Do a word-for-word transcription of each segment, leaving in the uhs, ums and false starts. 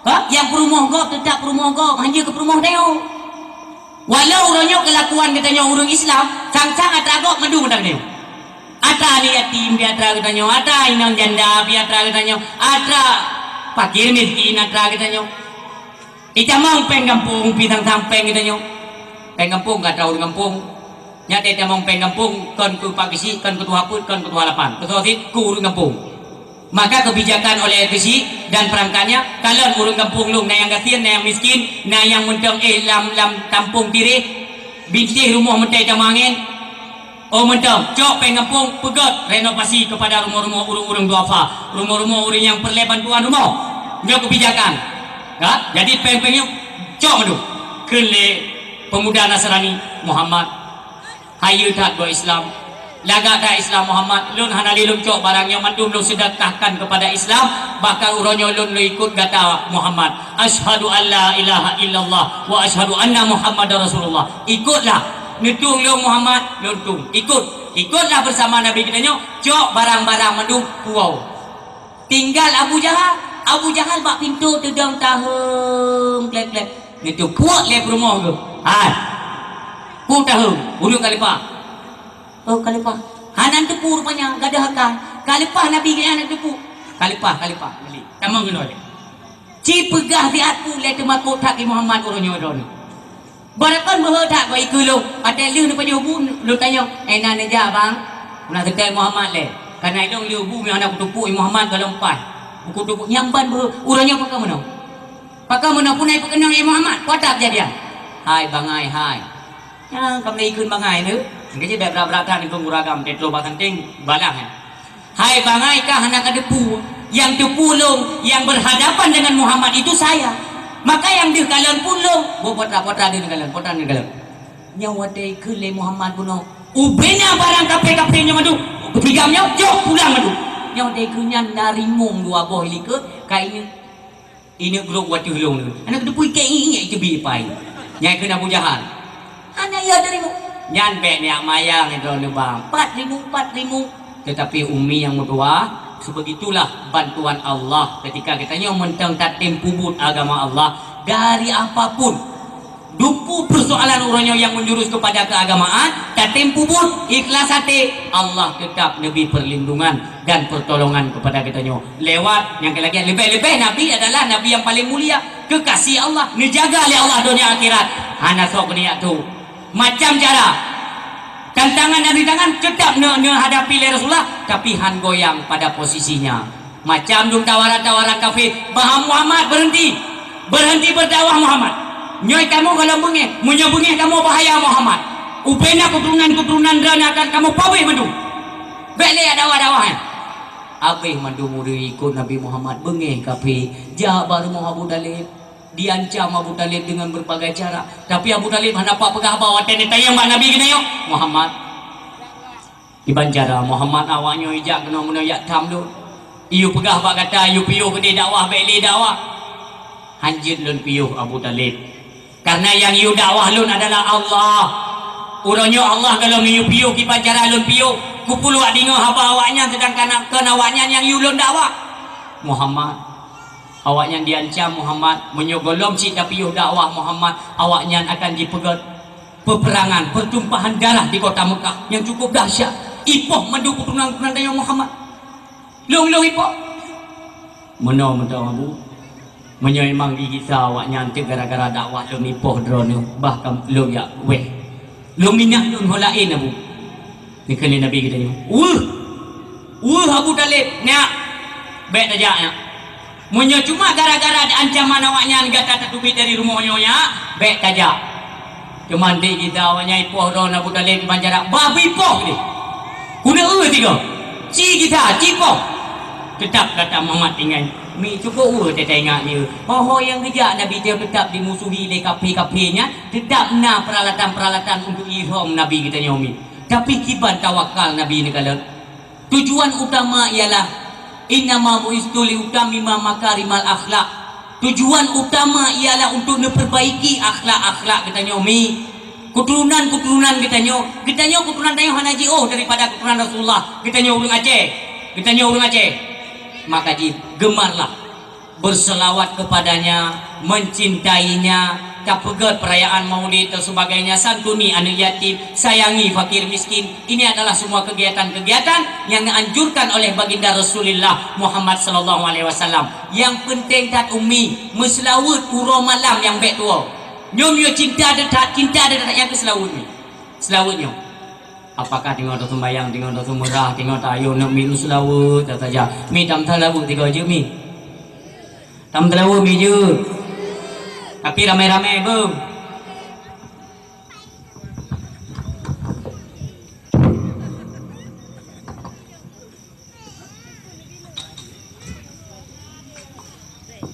Ha? Nyang peurumoh gob teutap peurumoh gob, hana keu peurumoh tanyoe. Walau uroe nyoe keulakuan geutanyoe ureuëng Islam, sang-sang atra gob mandum atra geutanyoe. Atra aneuk yatim pih atra geutanyoe, atra inong janda pih atra geutanyoe, atra fakir miskin atra geutanyoe. Itamong péng gampông pih sang-sang péng geutanyoe. Péng gampông ka atra ureuëng gampông. Nyan itamong péng gampông kon keu Pak Geuchik, kon keu Tuha Peuet, kon keu Tuha Lapan. Keu soe cit keu ureuëng gampông. Maka keubijakan oleh Geuchik dan peurangkatnya, kalon ureuëng gampông lôn, na nyang gasien, na nyang miskin, na nyang mantong éh lam, lam tampông tireh, bintéh rumoh meutai tamong angén. Oh mantong, cok péng gampông, peugét renovasi kepada rumoh-rumoh ureuëng-ureuëng duafa, rumoh-rumoh ureuëng nyang peureulée bantuan rumoh. Nyoe keubijakan. Ya, jadi péng-péng nyoe cok mandum. Kheun lé pemuda Nasrani, Muhammad, hayeue that boh Islam. Lagak that Islam Muhammad, lôn hana lé lôn cok barang nyoe mandum lôn seudeukahkan kepada Islam, bahkan uroe nyoe lôn lôn ikot gata Muhammad. Asyhadu an la ilaha illallah wa asyhadu anna Muhammadar Rasulullah. Ikotlah. Neutueng lôn Muhammad, lôn tueng. Ikot. Ikotlah bersama Nabi geutanyoe, cok barang-barang mandum puwoe. Tinggal Abu Jahal. Abu Jahal bak pintoe teudong taheueng glek-glek. Neutueng puwoe lé peurumoh geuh. Hai. Peue taheueng, ureuëng khalifah. Oh, khalifah. Hana teupeu rupanya, gadoh akai. Khalifah Nabi geuh hana teupeu. Khalifah, khalifah. Balik. Tamong keunoe. Ci peugah siat peue lé teumakot that di Muhammad uroe nyoe droeneuh. Barokon beuhe that bak ikeue lôn, watée lheueh neupajoh bu lôn tanyong, "Eh, na neujak, Bang?" Meunan teukai Muhammad lé. Kana ilong lheueh bu meuhana kuteupue Muhammad golom paih. Kuteupue nyang ban beuhe, uroe nyoe pakon meunoe? Pakon meunoe pun ai peukeunong, eh, Muhammad? Peue atra keujadian? Hai bangai, hai. Nyang ka meunan ikheun bangai nyoe. Engke jih bèk brat-brat that ngon uragam, teutroh bak santeng, balah nyan. Hai bangai ka hana ka teupeu, nyang teupeu lôn, nyang berhadapan dengan Muhammad itu saya. Maka nyang deuh kalon pun lôn, boh potra-potra deuh kalon, potra deuh kalon. Nyoe watèe ikheun lé Muhammad bunoe, ubena barang kaphé-kaphé nyoe mandum, peutigam nyoe, jok pulang mandum. Nyoe watèe ikheun nyan na rimueng dua boh ilikot, ka ingat. Ingat grob watèe lôn nyoe. Hana ka teupeu ikèe ingat iteubiet pai. Nyan kheun Abu Jahal. Hana iya teurimong. Nyan bèk neujak mayang droeneuh bang. Pat rimueng, pat rimueng. Tetapi umi nyang meutuwah, sebegitulah bantuan Allah ketika geutanyoe mantong tatem peubuet agama Allah dari apapun. Dua puluh persoalan uroe nyoe nyang menjurus kepada keagamaan, tatem peubuet, ikhlas até, Allah tetap neubri perlindungan dan pertolongan kepada geutanyoe. Lewat nyang keu lagèe leubeh-leubeh Nabi adalah Nabi nyang paleng mulia, keukasih Allah, neujaga lé Allah donya akhirat. Hana soe keuneuk tu. Macam cara, tantangan dan rintangan tetap neu-, neuhadapi lé Rasulullah, tapi han goyang pada posisinya. Macam dum tawaran-tawaran kafé, "Bah Muhammad, berhenti! Berhenti berdakwah Muhammad! Nyoe kamoe golom beungéh, meunyoe beungéh kamoe bahaya Muhammad! Ubena keuturonan-keuturonan droeneuh akan kamoe pabéh mandum! Bèk lé jak dakwah-dakwah nyan!" Abéh mandum ureueng ikot Nabi Muhammad beungéh kafé, jak bak rumoh Abu Thalib. Diancam Abu Thalib dengan berbagai cara. Tapi Abu Thalib hana pat peugah haba watèe neutanyong bak Nabi geutanyoe, "Muhammad, kiban cara Muhammad awak nyoe ijak keunoe meunoe jak tham lôn? Iyue peugah bak gata, iyue piôh keudéh dakwah, bèk lé dakwah." "Hanjeuet lôn piôh Abu Thalib. Karena nyang yue dakwah lôn adalah Allah. Uroe nyoe Allah gohlom neuyue piôh kiban cara lôn piôh. Keupeue lôn deungö haba awaknyan seudangkan kon awaknyan nyang yue lôn dakwah?" "Muhammad, awaknyan diancam Muhammad, meunyoe gohlom cit tapiôh dakwah Muhammad, awaknyan akan jipeugöt peuperangan, pertumpahan darah di kota Mekah nyang cukup dahsyat. Ipoh mandum keuturonan-keuturonan tanyoe Muhammad. Lôn-lôn ipoh." "Meunoe mantong Abu. Meunyoe memang digisa awaknyan cit gara-gara dakwah lôn ipoh droeneuh, bah ka lôn jak wéh. Lôn minah lôn ho laén Abu." Neukheun lé Nabi geutanyoe, "Weueh! Weueh Abu Thalib, nyak! Bèk tajak nyak! Meunyoe cuma gara-gara ancaman awaknyan gata tateubiet dari rumoh nyoe nyak, bèk tajak! Teuma digisa awaknyan ipoh droeneuh Abu Thalib kiban cara, bah bri poh deh! Keuneuk eu sigoe! Ci gisa, ci poh!" Teutap gata Muhammad tinggai. Mi cukup eu teuingat nyoe. Ho-ho nyang geujak Nabi teuh teutap dimusuhi lé kafé-kafé nyan, teutap na peuralatan-peuralatan untuk ihom Nabi geutanyoe mi. Tapi kiban tawakal Nabi neukalon. Tujuan utama ialah, "Innama bu'istu liutammima makarimal akhlak." Tujuan utama ialah untuk neupeurbaiki akhlak-akhlak geutanyoe mi. Keuturonan-keuturonan geutanyoe, geutanyoe keuturonan tanyoe hana jiôh daripada keuturonan Rasulullah. Geutanyoe ureueng Aceh. Geutanyoe ureueng Aceh. Maka jih, gemarlah. Berselawat kepadanya, mencintainya, tapeugét perayaan Maulid dan sebagainya, santuni aneuk yatim, sayangi fakir miskin. Ini adalah semua kegiatan-kegiatan yang dianjurkan oleh Baginda Rasulullah Muhammad sallallahu alaihi wasallam. Nyang peunteng that ummi, meuseulaweuet uroe malam nyang bék tuwoe. Nyoe meunyoe cinta that, cinta that nyang keu seulaweuet nyoe. Seulaweuet nyoe. Apakah teungoh tasumbayang, teungoh taseumeurah, teungoh tayue neuk mi seulaweuet saja? Mi tam seulaweuet tiga jeuet mi. Tam seulaweuet mi jeuet. Tapi ramé-ramé beuh.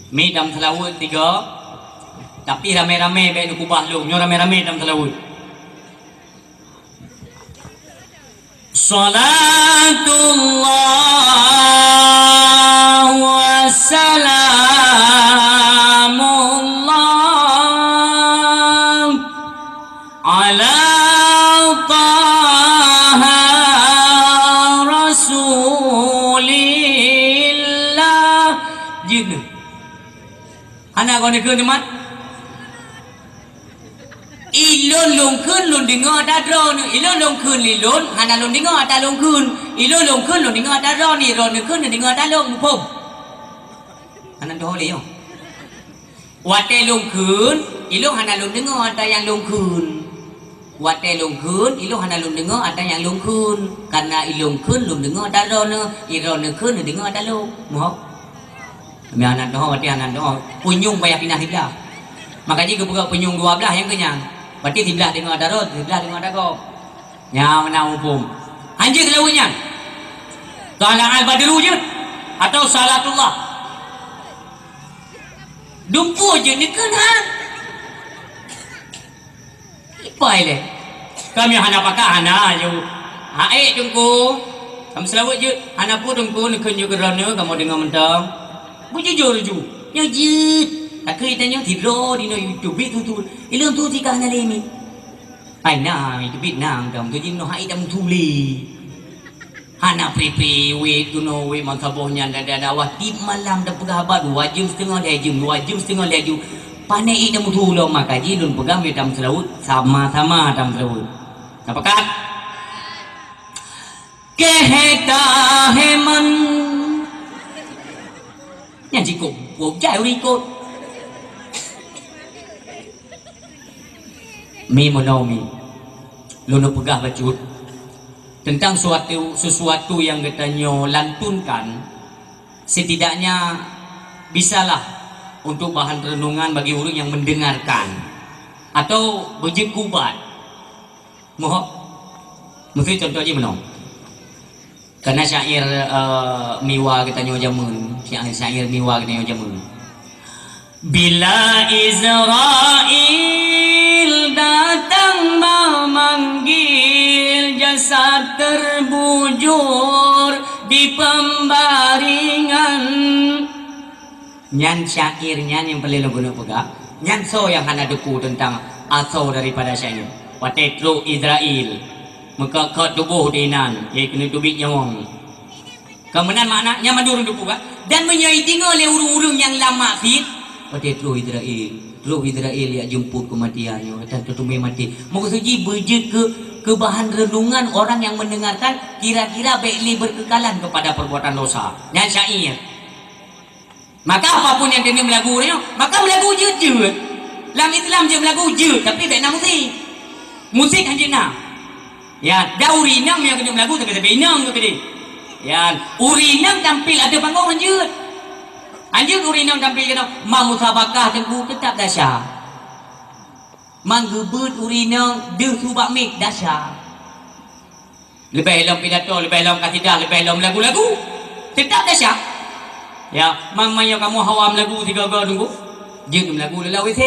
Mi tam seulaweuet tiga. Tapi ramé-ramé bék neukubah lôn. Nyoe ramé-ramé tam seulaweuet. Salatullah wassalamullah ala taha rasulillah. Jeuet. Hana kon neukheun teuma. Ilôn lôn kheun lôn deungoe ata droeneuh. Ilôn lôn kheun lé lôn, hana lôn deungoe ata lôn kheun. Ilôn lôn kheun lôn deungoe ata droeneuh, droeneuh kheun lôn deungoe ata lôn. Muphom? Hana teuho lé nyoe. Watée lôn kheun, ilôn hana lôn deungoe ata nyang lôn kheun. Watée lôn kheun, ilôn hana lôn deungoe ata nyang lôn kheun. Karena ilôn kheun lôn deungoe ata droeneuh, droeneuh kheun lôn deungoe ata lôn. Muphom? Meunyoe hana teuho, watée hana teuho, punyueng payah pinah siblah. Maka jih geupeugah punyueng dua blaih nyang keunyan. Watée siblah deungoe ata droe, siblah deungoe ata gob. Nyan meunan muphom. Hanjeuet seulaweuet nyan. Thala'al badru jeuet atau salatullah. Dumpeue jeuet neukheun han. Ipai lé. Kami hana pakat hana aju. Hai Teungku. Kami seulaweuet jeuet. Hana peue Teungku neukheun jeuet keu droeneuh kamoe deungoe mantong. Beujujur ju. Nyoe jeuet. Takheun tanyoe sidroe di noe YouTube bit tutu. Ilôn tu sikah na lé mi. Hai na, itu bit nang dam tu jinoe hai dam tuli. Hana pri-pri wét keunoe wét meusaboh nyan dada dakwah tiep malam tapeugah haba dua jeuem siteungoh lhée jeuem, dua jeuem siteungoh lhée jeuem. Pané ié tameusu lom maka jih lôn peugah meutam seulaweuet, sama-sama tam seulaweuet. Tapakat? Keheta heman. Nyan jikôb, woe jai ureueng ikot. Mi meunoe mi, lôn peugah bacut teuntang suatu, sesuatu nyang geutanyoe lantunkan, setidaknya bisalah untuk bahan renungan bagi ureueng nyang mendengarkan atau beujeuet keu ubat. Mohok, miseu contoh jih meunoe. Kana syair, eh, miwa geutanyoe jameun, syair-syair miwa geutanyoe jameun. Bila Israel datang memanggil, jasad terbujur di pembaringan. Nyan syair nyan nyang peureulée lôn keuneuk peugah. Nyan soe nyang hana teupeue teuntang asoe daripada syair. Watée trok Israel, meukeukot tuboh di inan, lé keuneuk teubiet nyawöng. Ka meunan makna, nyan mandum ureueng teupeue kan? Dan meunyoe jideungoe lé ureueng-ureueng nyang lam maksiet, watée trok Israel, trok Israel jak jeumpot keumatian nyoe, dan teuteumé maté. Meukeusud jih beujeuet keu, keu bahan renungan orang nyang mendengarkan, kira-kira bék lé berkekalan kepada perbuatan dosa. Nyan syair. Maka apapun nyang keuneuk meulagu nyoe, maka meulagu jeuet-jeuet. Lam Islam jeuet meulagu jeuet, tapi bék na musik. Musik hanjeuet na. Ya, dan ureueng inong nyang keuneuk meulagu, tapi, tapi inong keu keudeh. Ya, ureueng inong tampil ateueh panggong hanjeuet. Hanjeuet ureueng inong tampil keunoe, ma musabakah teungku teutap dasya. Manggeubeuet ureueng inong deuh su bak mic dasya. Leubeh lom pidato, leubeh lom kasidah, leubeh lom lagu-lagu. Teutap dasya. Ya, ma meunyoe kamoe hawa meulagu sigoe-goe teungku, jeuet meulagu lam W C.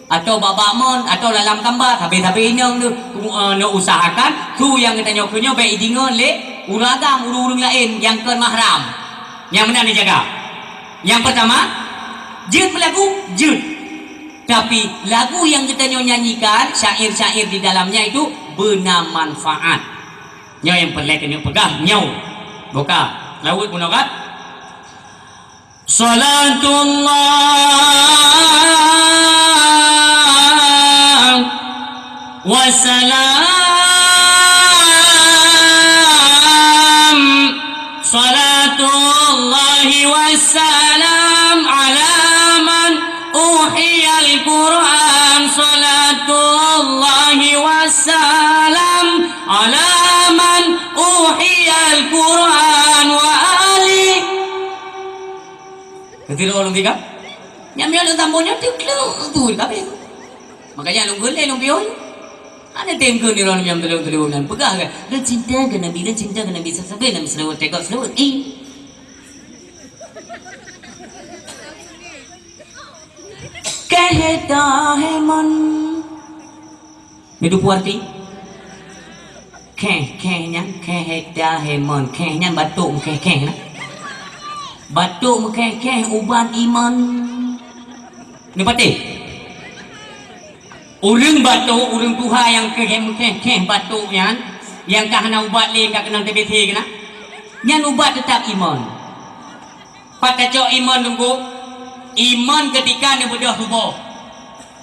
Atau bak-bak mon, atau lam kamba, sabe-sabe inong tu, eh, neuusahakan su nyang geutanyoe keu nyoe bék ideungoe lé ureueng agam, ureueng-ureueng laén nyang kon mahram. Nyang meunan neujaga. Nyang peurtama, jeuet meulagu, jeuet. Tapi, lagu nyang geutanyoe nyanyikan, syair-syair di dalamnya itu beuna manfaat. Nyoe nyang peureulée keuneuk peugah nyoe. Boka, laweuet bunoe kan? Salatullah wassalam, salatullahi wassalam ala man uhiyal Qur'an, salatullahi wassalam ala man uhiyal Qur'an wa ali. Keuti lôn tiga? Nyang miyueb lôn tambô nyoe teukleuek tu kabeh. Makanya lôn geulée lôn piôh. Ada tengke ni lôn nyang teuleuk-teuleuk nan peugah ke? Lôn cinta ke Nabi, lôn cinta ke Nabi, sabe-sabe Nabi seulaweuet, teuka seulaweuet. Eh. Keh ta hemon. Neuteupeue arti? Kheh, kheh nyan, kheh heta hemon. Kheh nyan batuk meukheh-kheh na. Batuk meukheh-kheh ubat imon. Neupatéh? Ureuëng batuk, ureuëng tuha nyang kheh meukheh-kheh batuk nyan, nyang ka hana ubat lé, ka keunong T B C keunan. Nyan ubat teutab imon. Pat tacok imon teungku? Imon keutika neubeudôh suboh.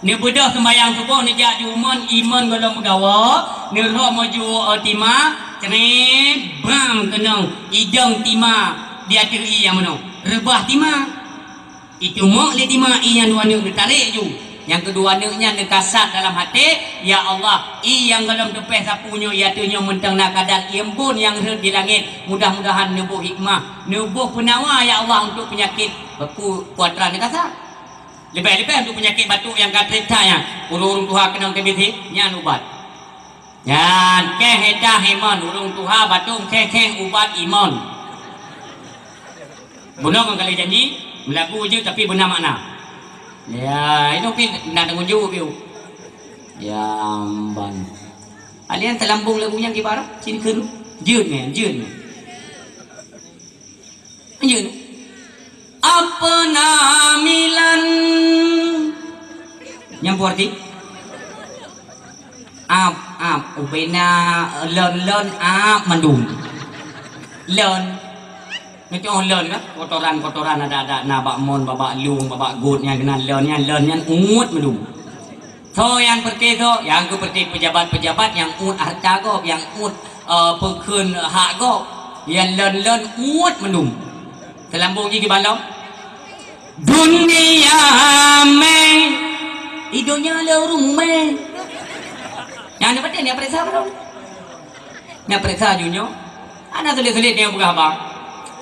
Neubeudôh seumbahyang suboh, neujak ju imon, imon gohlom meugawa, neurhom ju, eh, tima, creb, bam keunong idong tima di ateueh ié nyang meunoe. Reubah tima. Iteumok lé tima ié nyang dua neuk neutarek ju. Nyang keudua neuk nyan neukasat dalam até, "Ya Allah, ié nyang gohlom teupéh sapu nyoe, ié ateueh nyoe mantong na kadar ié embôn nyang rhot di langét. Mudah-mudahan neuboh hikmah, neuboh peunawa, ya Allah, untuk peunyakét," peue, peue atra neukasat. Leubeh-leubeh untuk peunyakét batuk nyang ka trép that nyan, ureuëng-ureuëng tuha keunong T B C, nyan ubat. Nyan, kheh heta hemon, ureuëng tuha batuk kheh-kheh ubat imon. Bunoe ngon kali janji, meulagu jeuet tapi beuna makna. Ya, itu pih nak tanggung jawab yuk. Ya, amban. Alian teulambong lagu nyang kibar, cin kheun. Jeuet nyan, jeuet nyan. Lanjut. Apa na milan? Nyang peue arti? Ap, ap. Ubena lon, lon, ap mandum. Lon. Nyoe lon kan? Kotoran-kotoran ada-ada na bak mon, bak, bak lueng, bak, bak got nyan keunan lon nyan, lon nyan uet mandum. Soe nyang peureté soe? Nyang keu peureté pejabat-pejabat nyang uet hareuta gob, nyang uet, eh, peukheun hak gob. Nyang lon-lon uet mandum. Teulambong jih kiban lom. Dunia mé. Di donya le ureuëng mé. Nyang neupatéh, nyang paréksa barô. Nyang paréksa ju nyoe. Hana sulet-sulet nyang peugah haba.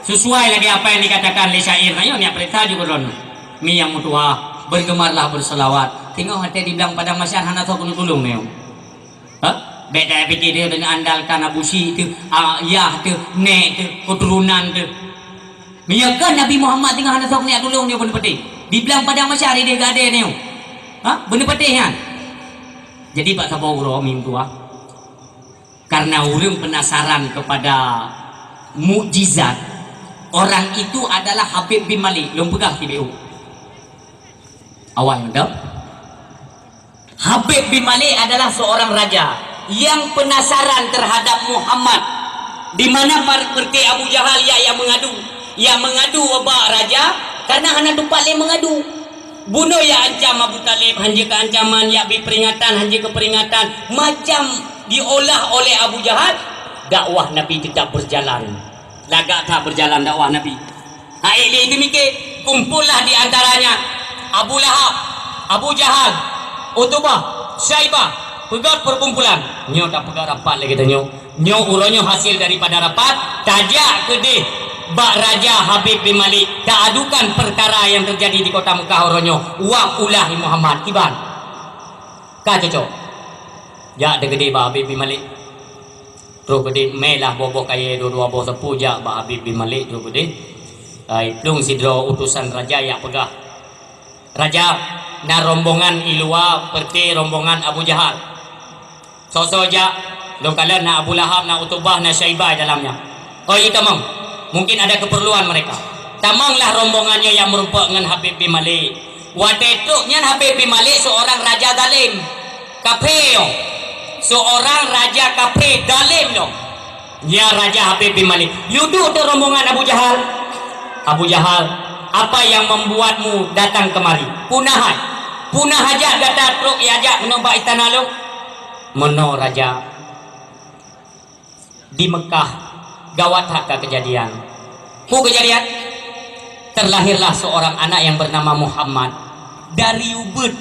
Sesuai lagée apa yang dikatakan lé syair nyoe, nyang paréksa ju keudroe. Mi nyang meutuah, bergemarlah berselawat. Teungoh watée di blang padang mahsyar hana soe keuneuk tulông nyoe. Ha? Bék tapike dia dengan andalkan Abu Syik tu, ayah tu, nek tu, keturunan tu. Meunyoe kon Nabi Muhammad teungoh hana soe keuneuk tulông nyoe beuneupatéh. Di blang padang mahsyar ideh gadée nyoe. Ha? Beuneupatéh nyan. Jadi bak saboh uroe mi meutuah. Karena ureuëng penasaran kepada mukjizat, orang itu adalah Habib bin Malik. Lôn peugah sibeuh. Awai mantap. Habib bin Malik adalah seorang raja yang penasaran terhadap Muhammad. Di mana par-, seperti Abu Jahal ya, yang mengadu, yang mengadu ubak raja karena hana tempat lain mengadu. Bunoe ya ancam Abu Talib, hanjeuet keu ancaman, ya bri peringatan, hanjeuet keu peringatan, macam diolah oleh Abu Jahal, dakwah Nabi tetap berjalan. Lagak that berjalan dakwah Nabi. Hai lé itu mikir, kumpullah di antaranya Abu Lahab, Abu Jahal, Utubah, Syaibah, peugét perkumpulan. Nyoe tapeugét rapat lé geutanyoe. Nyoe uroe nyoe hasil daripada rapat, tajak keudeh bak Raja Habib bin Malik, taadukan perkara yang terjadi di kota Mekah uroe nyoe, wak ulah Muhammad. Kiban. Ka cocok. Jak teukeudeh bak Habib bin Malik. Troh keudeh meulah boh-boh kayée dua-dua boh sapeue jak bak Habib bin Malik troh keudeh. Ai, plueng sidroe utosan raja jak peugah. Raja, na rombongan i luwa, peureuté rombongan Abu Jahal. Soe-soe jak, lôn kalon na Abu Lahab, na Utubah, na Syaibah dalam nyan. Oh, iya tamong. Mungkin ada keperluan mereka. Tamonglah rombongan nyoe nyang meurumpok ngon Habib bin Malik. Watée trok nyan Habib bin Malik seorang raja zalim. Kafé nyoe. Seorang raja kafé zalim nyoe. Ya Raja Habib bin Malik. Yue duek teuh rombongan Abu Jahal. Abu Jahal. Apa yang membuatmu datang kemari? Puna hai? Puna hajat gata trok i ajak keunoe bak istana lôn? Meunoe raja. Di Mekah, gawat that ka keujadian. Peue keujadian? Terlahirlah seorang anak yang bernama Muhammad. Dari ubeuet,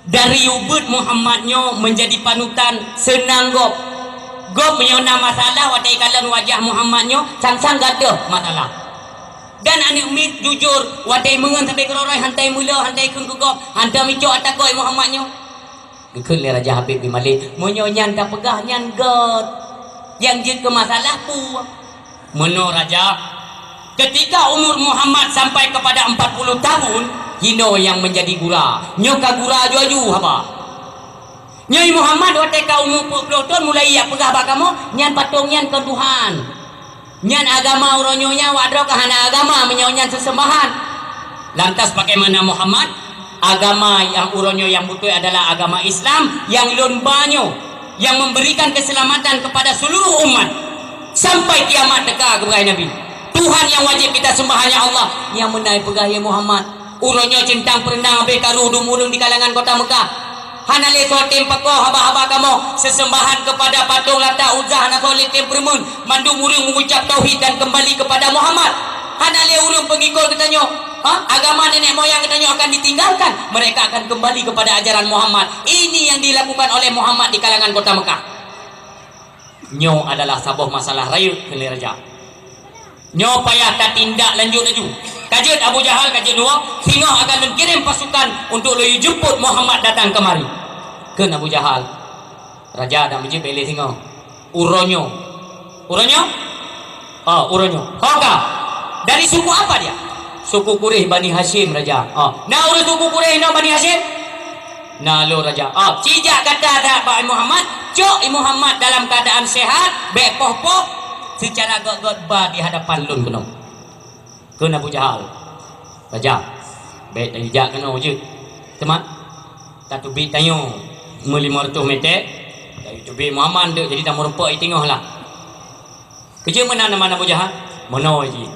dari ubeuet Muhammad nyoe menjadi panutan seunang gob. Gob meunyoe na masalah watée ikalon wajah Muhammad nyoe, sang-sang gadôh masalah. Dan aneuëk miet jujur, watée imeungon sabe keurôi-rôi hana imeuleuh, hana ikheun keu gob, hana micok ata gob Muhammad nyoe. Geukheun lé Raja Habib bin Malik, meunyoe nyan tapeugah nyan gét, nyang jeuet keu masalah peue? Meunoe raja, ketika umur Muhammad sampai kepada empat puluh tahun, hinoe nyang menjadi gura. Nyoe ka gura aju-aju haba. Nyoe Muhammad watée ka umur peuet ploh thon mulai jak peugah bak kamoe, nyan patong nyan kon Tuhan. Nyan agama uroe nyoe nyan, awak droe ka hana agama meunyoe nyan seuseumbahan. Lantas bagaimana Muhammad? Agama nyang uroe nyoe nyang beutôi adalah agama Islam nyang lôn ba nyoe, nyang memberikan keselamatan kepada seluruh umat sampai kiamat teuka, geupeugah Nabi. Tuhan nyang wajéb kita seumbah hanya Allah. Nyang meunan peugah lé Muhammad. Uroe nyoe centang peureundang habéh karu dum ureuëng di kalangan kota Mekah. Hana lé soe tem pakoe haba-haba kamoe, seuseumbahan keupada patong Lata, Uzza, hana soe lé tem peureumeun. Mandum ureuëng meugucab tauhid dan keumbali keupada Muhammad. Hana lé ureuëng peungikot geutanyoe. Ha? Agama nenek moyang geutanyoe akan ditinggalkan. Mereka akan kembali kepada ajaran Muhammad. Ini yang dilakukan oleh Muhammad di kalangan kota Mekah. Nyoe adalah saboh masalah rayeuk, kheun lé raja. Nyoe payah tatindak lanjut laju. Ka jeuet Abu Jahal, ka jeuet dua, singoh akan lôn kirém pasukan untuk lôn jemput Muhammad datang kemari. Kheun Abu Jahal, raja dan beujeuet bèk lé singoh. Uroe nyoe. Uroe nyoe? Oh, uroe nyoe. Ho ka. Dari suku apa dia? Suku Quraisy Bani Hasyim, raja. Oh, na ureuëng suku Quraisy nyoe Bani Hasyim? Na lôn raja. Ah, cijak gata dak bak Muhammad, cok Muhammad dalam keadaan sehat, bèk poh-poh, seucara gét-gét ba di hadapan lôn keunoe. Kheun Abu Jahal, "Raja, bèk tajak keunoe jeuet. Teuma tateubiet tanyoe meulimong reutôh mètè, tateubiet Muhammad deuek, jadi tameureumpok i teungoh lah." Keujeuet meunan na Abu Jahal, meunoe jih.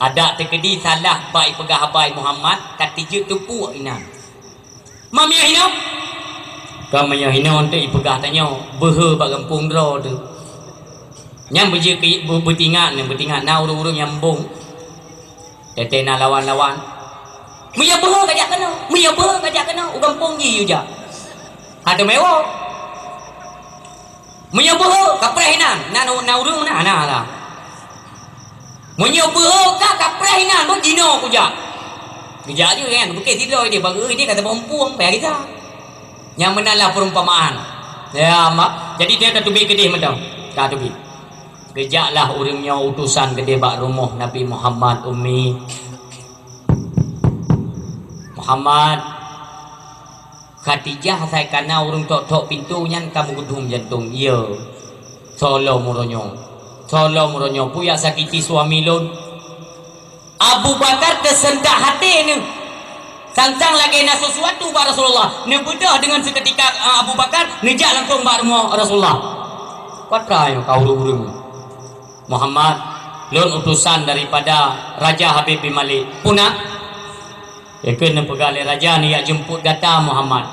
Adak teukeudi salah bak ipeugah haba Muhammad, ka tijeuet teupue inan. Ma miyueb hinoe? Ka miyueb hinoe teuk ipeugah tanyoe, beuhe bak gampông droe teuh. Nyan beujeuet keu beutingat, beutingat na ureuëng-ureuëng nyang mbong. Teuntèe na lawan-lawan. Meunyoe beuhe kajak keunoe, meunyoe beuhe kajak keunoe, u gampông jih ujak. Adak meuwoe. Meunyoe beuhe, kapreh inan, na, na ureuëng meunan, na lah. Meunyoe beuhe ka, kapreh inan, beuh jinoe kujak. Kujak ju kan, bukét sidroe idéh, baru idéh kata beumpung, payah gisa. Nyang meunan lah perumpamaan. Ya, mak. Jadi dia tateubiet keudéh mantong. Tateubiet. Geujaklah ureuëng nyoe utosan keudéh bak rumoh Nabi Muhammad, Ummi. Muhammad, Khadijah asai kana ureuëng tok-tok pintoe nyan ka meugeudum jantong. Iya. Soe lom uroe nyoe. Soe lom uroe nyoe. Peue nyang sakiti suami lôn? Abu Bakar teuseuntak até neuh. Sang-sang lagèe na sesuatu bak Rasulullah. Neubeudôh deungon seuketika, eh, Abu Bakar neujak langsong bak rumoh Rasulullah. Patra nyoe ka ureuëng-ureuëng. Muhammad, lôn utosan daripada Raja Habib bin Malik. Peue na? Ikheun neupeugah lé raja neujak jemput gata Muhammad.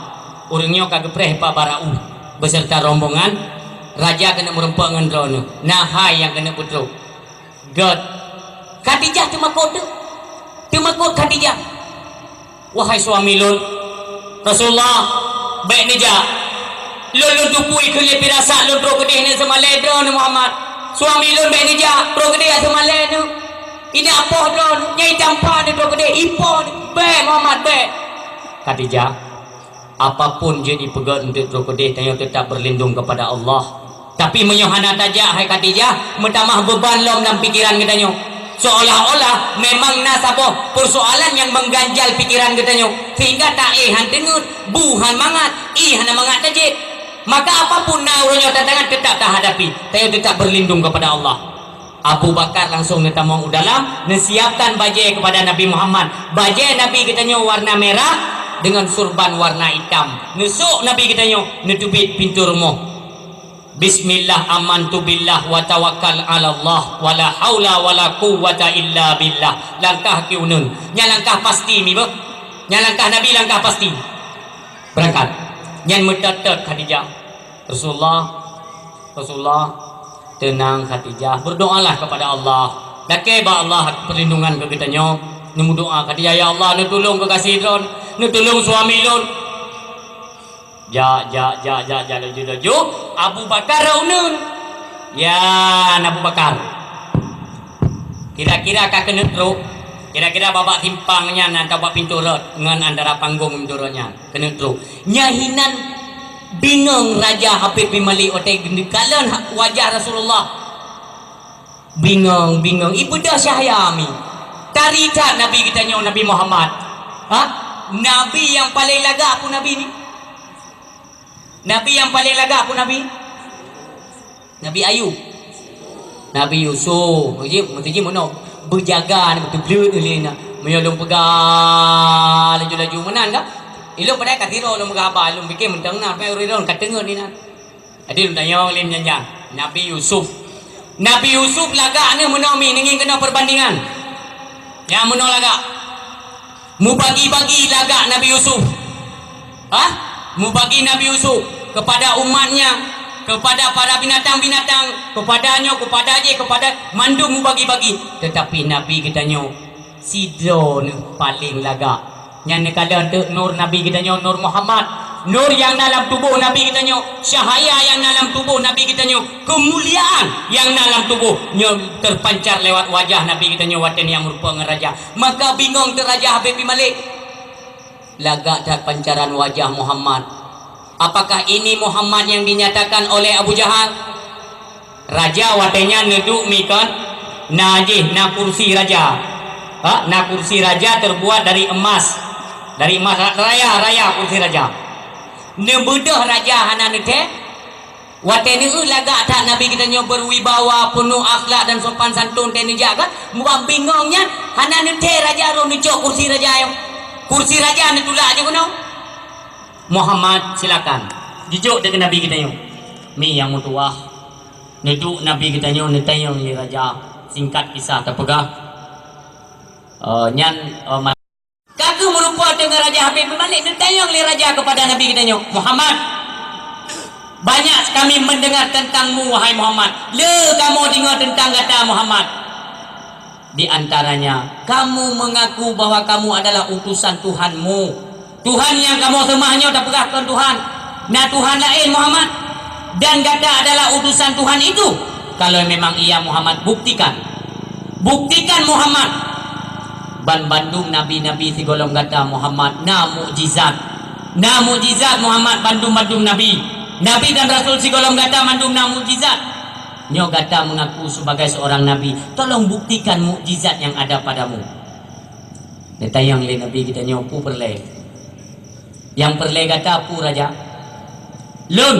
Ureuëng nyoe ka geupreh bak Bara'u beserta rombongan. Raja keuneuk meurumpok ngon droeneuh. Na hai nyang keuneuk peutrok. Gét. Khadijah teumakot teuk. Teumakot Khadijah. Wahai suami lôn, Rasulullah, bèk neujak. Lôn, lôn tupui keu lé pirasat lôn trok keudéh nyoe seumalèe droeneuh Muhammad. Suami lôn bèk neujak, trok keudéh seumalèe nyoe. Indak poh droeneuh, nyang itampa neuh trok keudéh, ipoh neuh. Bèk Muhammad, bèk. Khadijah, apapun jeuet ipeugét eunteuk trok keudéh, tanyoe teutap beurlindong keupada Allah. Tapi meunyoe hana tajak, hai Khadijah, meutamah beuban lom lam pikeran geutanyoe. Seolah-olah memang na saboh peusoalan nyang mengganjal pikeran geutanyoe, sehingga taéh han teungeut, bu han mangat, ié hana mangat tajép. Maka apapun na uroe nyoe tantangan, teutap tahadapi, tanyoe teutap beurlindong keupada Allah. Abu Bakar langsong neutamong u dalam, neusiapkan bajèe keupada Nabi Muhammad. Bajèe Nabi geutanyoe warna merah deungon surban warna itam. Neusôk Nabi geutanyoe, neuteubiet pintoe rumoh. Bismillah, amantu billah wa tawakkal 'alallah, wala haula wala quwwata illa billah. Langkah keu uneun. Nyan langkah pasti mi beuh. Nyan langkah Nabi, langkah pasti. Beurangkat. Nyan meutot-tot Khadijah. Rasulullah, Rasulullah, teunang Khadijah. Berdoalah kepada Allah. Lakée bak Allah perlindungan keu geutanyoe. Neumeudoa Khadijah, "Ya Allah, neutulông keugaséh droen, neutulông suami lôn." Jak, jak, jak, jak, jak, laju, laju. Abu Bakar uneun. Ya, Abu Bakar. Kira-kira ka keuneuk trok. Kira-kira bak, bak simpang nyan atawa bak pintoe rot ngon antara panggong pintoe rot nyan. Keuneuk trok. Nyan hinan bingong Raja Habib bin Malik watée geukalon wajah Rasulullah. Bingong, bingong. Ipeugah syahya mi. Tari that Nabi geutanyoe, Nabi Muhammad. Ha? Nabi nyang paleng lagak peue Nabi ni? Nabi nyang paleng lagak peue Nabi? Nabi Ayub. Nabi Yusuf. Meuji, meuji meunoe. Beujaga, beuteubleuet lé na. Meunyoe lôn peugah laju-laju meunan ka? Ilôn padahai ka sidroe lôn peugah haba, lôn pike mantong na, tapi ureueng lôn ka teungeut ni na. Jadi lôn tanyong lé nyan, Nabi Yusuf. Nabi Yusuf lagak ni meunoe mi, neungieng keunoe peubandingan. Nyang meunoe lagak. Mubagi-bagi lagak Nabi Yusuf. Hah? Mubagi Nabi Yusuf kepada umatnya, kepada para binatang-binatang, kepada nyoe, kepada jih, kepada mandum mubagi-bagi. Tetapi Nabi geutanyoe sidroe neuh paleng lagak. Nyan neukalon teuk nur Nabi geutanyoe, Nur Muhammad. Nur nyang na lam tuboh Nabi geutanyoe, cahaya nyang na lam tuboh Nabi geutanyoe, keumuliaan nyang na lam tuboh nyoe teupancar lewat wajah Nabi geutanyoe watée nyang meurumpok ngon raja. Maka bingong teuk Raja Habib bin Malik. Lagak that pancaran wajah Muhammad. Apakah ini Muhammad yang dinyatakan oleh Abu Jahal? Raja watée nyan neuduek mi kon, na jih, na kursi raja. Ha, na kursi raja terbuat dari emas. Dari emas ra-, raya, raya kursi raja. Neubeudôh raja hana neuthée. Watée neueu lagak that Nabi geutanyoe berwibawa, penuh akhlak dan sopan santun teuh neujak kan? Mubang bingong nyan, hana neuthée raja roh neucok kursi raja nyoe. Kursi raja neutulak jih keunoe. Muhammad, silakan. Jijok deungon Nabi geutanyoe. Mi nyang meutuwah. Neuduek Nabi geutanyoe neutanyong lé raja. Singkat kisah tapeugah. Eh, nyan, eh, ma-, ka keuh meurumpok teungoh Raja Habib bin Malik neutanyong lé raja kepada Nabi geutanyoe, "Muhammad, banyak kami mendengar tentangmu, wahai Muhammad. Le kamoe deungoe teuntang gata, Muhammad." Di antaranya, kamu mengaku bahwa kamu adalah utusan Tuhanmu. Tuhan nyang kamoe seumah nyoe tapeugah kon Tuhan. Na Tuhan laén, Muhammad. Dan gata adalah utusan Tuhan itu. Kalau memang iya, Muhammad, buktikan. Buktikan, Muhammad. Ban bandum nabi-nabi sigohlom gata, Muhammad, na mukjizat. Na mukjizat, Muhammad, bandum-bandum nabi. Nabi dan rasul sigohlom gata mandum na mukjizat. Nyoe gata mengaku sebagai seorang nabi, tolong buktikan mukjizat yang ada padamu. Neutanyong lé Nabi geutanyoe, peue peureulée? Nyang peureulée gata peue, raja? Lôn.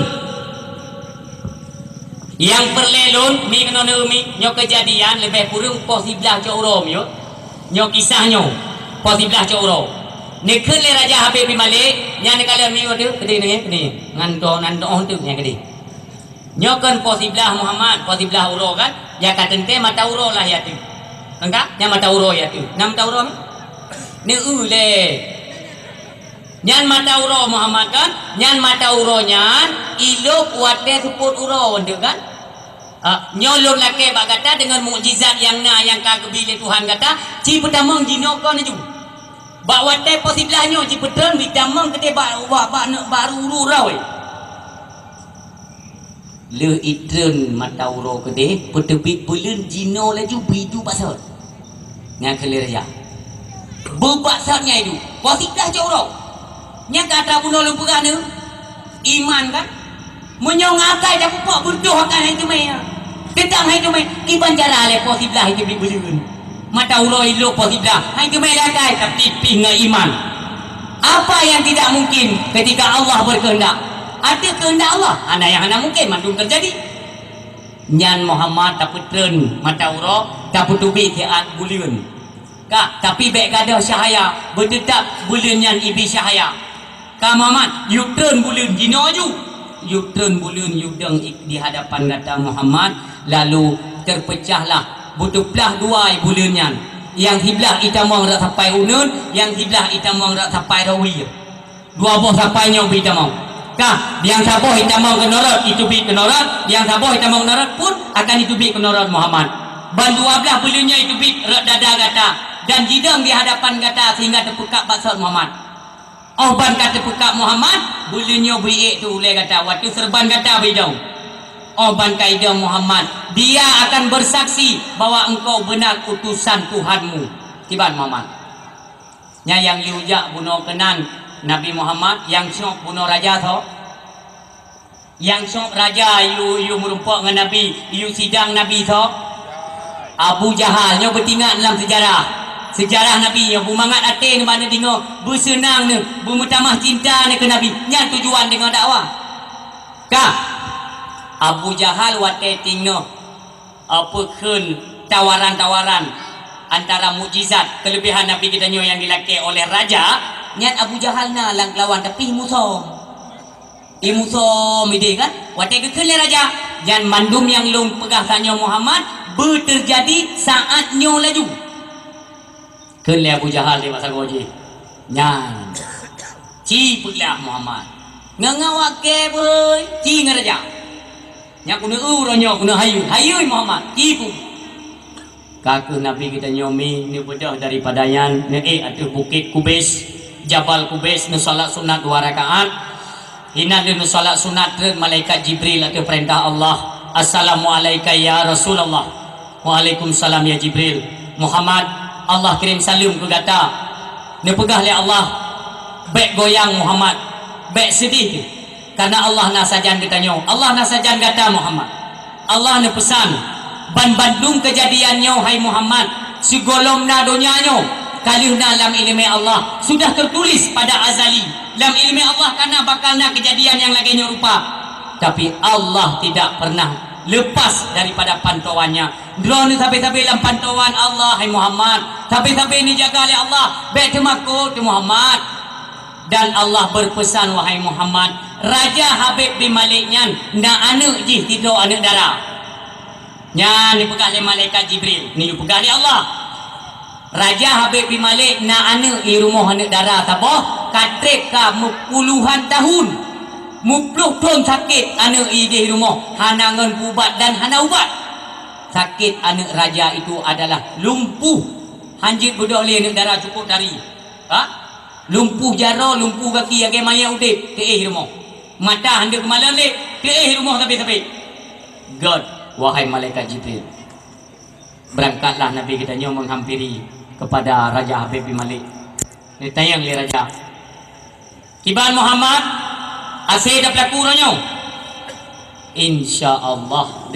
Nyang peureulée lôn, mi keunoe neueu mi, nyoe keujadian leubeh kureueng poh siblaih cot uroe mi nyoe. Nyoe kisah nyoe, poh siblaih cot uroe. Neukheun lé Raja Habib bin Malik, nyan neukalon mi watée, keudeh nyoe, keudeh. Ngan doh, ngan doh teuk nyan keudeh. Nyoe kon poh siblaih Muhammad, poh siblaih uroe kan? Ya ka teuntée mata uroe lah ya tu. Kan ka? Nyan mata uroe ya tu. Nyan mata uroe ni? Neueu lé. Nyan mata uroe Muhammad kan? Nyan mata uroe nyan ilôb watée seupôt uroe nyan kan? Ah, nyoe lôn lakée bak gata deungon mukjizat nyang na nyang ka geubi lé Tuhan gata, ci peutamong jinoe kon laju. Bak watée poh siblaih nyoe jipeutreun, jitamong keudeh bak, bak, bak, bak ru-, ru-, uroe. Le itreun mata uroe keudeh, peuteubiet buleuen jinoe laju beuidu bak sot. Nyan kheun lé raja. Beu bak sot nyan idu. Poh siblaih cot uroe. Nyan ka atra bunoe lôn peugah neuh. Iman kan? Meunyoe ngon akai tapeupuak beureudoh akai hai teumé. Teutang hai teumé. Kiban cara lé poh siblaih iteubiet buleuen. Mata uroe ilôb poh siblaih, hai teumé lé akai, tapi pih ngon iman. Apa yang tidak mungkin ketika Allah berkehendak? Ada kehendak Allah, hana nyang hana mungkin, mandum teujadi. Nyan Muhammad tapeutreun mata uroe, tapeuteubiet siat buleuen. Ka, tapi bék gadôh cahya, beuteutab buleuen nyan ibi cahya. Ka Muhammad, yue treun buleuen jinoe laju. Yub treun buleuen yub dong i-, di hadapan gata Muhammad, lalu teupeucahlah, beuteuplah dua i buleuen nyan. Nyang siblah itamong rot sapai uneuen, nyang siblah itamong rot sapai rot wie. Dua boh sapai nyoe bri tamong. Ka, nyang saboh itamong keunoe rot, iteubiet keunoe rot, nyang saboh itamong keunoe rot pun akan iteubiet keunoe rot Muhammad. Ban dua blaih buleuen nyoe iteubiet rot dada gata dan jidong di hadapan gata sehingga teupeukab bak sot Muhammad. Óh ban ka teupeukab Muhammad, buleuen nyoe bri ék teuh ulée gata, watée seureuban gata bri dong. Óh ban ka idong Muhammad, dia akan bersaksi bahwa engkau benar utusan Tuhanmu. Kiban Muhammad. Nyan nyang yue jak bunoe keunan Nabi Muhammad, nyang sôk bunoe raja soe? Nyang sôk raja yue, yue meurumpok ngon Nabi, yue sidang Nabi soe? Abu Jahal. Nyoe beutingat lam seujarah. Seujarah Nabi nyoe beumangat até neuh bak neudeungoe, beuseunang neuh, beumeutamah cinta neuh keu Nabi. Nyan tujuan deungoe dakwah. Ka. Abu Jahal watée tingoh, eh, peukheun tawaran-tawaran antara mukjizat, keuleubiehan Nabi geutanyoe nyang dilakée oleh raja, nyan Abu Jahal na lam keulawan, tapi imusom. Imusom ideh kan? Watée geukheun lé raja, nyan mandum nyang lôn peugah tanyoe Muhammad beuteujadi saát nyoe laju. Kheun lé Abu Jahal di masa goe jih. Nyan. Ci peugah Muhammad. Ngon-ngon awak kée beuhôi, ci ngon raja. Nyan keuneuk uroe nyoe, keuneuk hayeu. Hayeu Muhammad, ci pu. Ka keuh Nabi geutanyoe mi neubeudôh daripada nyan, neuék ateueh Bukét Kubés, Jabal Kubés, neusalat sunat dua rakaat. Inan lheueh neusalat sunat, treun malaikat Jibril ateueh peurintah Allah, "Assalamu'alaika ya Rasulullah." "Waalaikumsalam ya Jibril." "Muhammad, Allah kirém saleuem keu gata." Neupeugah lé Allah, "Bék goyang Muhammad, bék seudeh, kareuna Allah na sajan geutanyoe, Allah na sajan gata Muhammad." Allah neupeusan, "Ban bandum keujadian nyoe hai Muhammad, sigohlom na donya nyoe, ka lheueh na lam iéleumé Allah, sudah teutuléh pada azali. Lam iéleumé Allah ka na bakal na keujadian nyang lagée nyoe rupa." Tapi Allah tidak pernah lepas daripada pantauan-Nya. Droeneuh sabe-sabe lam pantauan Allah, hai Muhammad. Sabe-sabe neujaga lé Allah, bék teumakot, hai Muhammad. Dan Allah berpesan, wahai Muhammad, Raja Habib bin Malik nyan na aneuëk jih sidroe aneuëk dara. Nyan neupeugah lé malaikat Jibril, neupeugah lé Allah. Raja Habib bin Malik na aneuëk i rumoh aneuëk dara saboh, ka treb ka meupuluhan tahun. Muploh thon sakét aneuëk i deh rumoh, hana ngon peuubat dan hana ubat. Sakét aneuëk raja itu adalah lumpuh. Hanjeuet beudôh lé aneuëk dara cukôp tari. Ha? Lumpuh jaroe, lumpuh gaki, lagée manyét udeb, teuéh rumoh. Mata handeuk keumalon lé, teuéh rumoh sabe-sabe. Gét, wahai malaikat Jibril. Berangkatlah Nabi geutanyoe menghampiri kepada Raja Habib bin Malik. Neutanyong lé raja, "Kiban Muhammad, hase tapeulaku uroe nyoe?" "Insya Allah,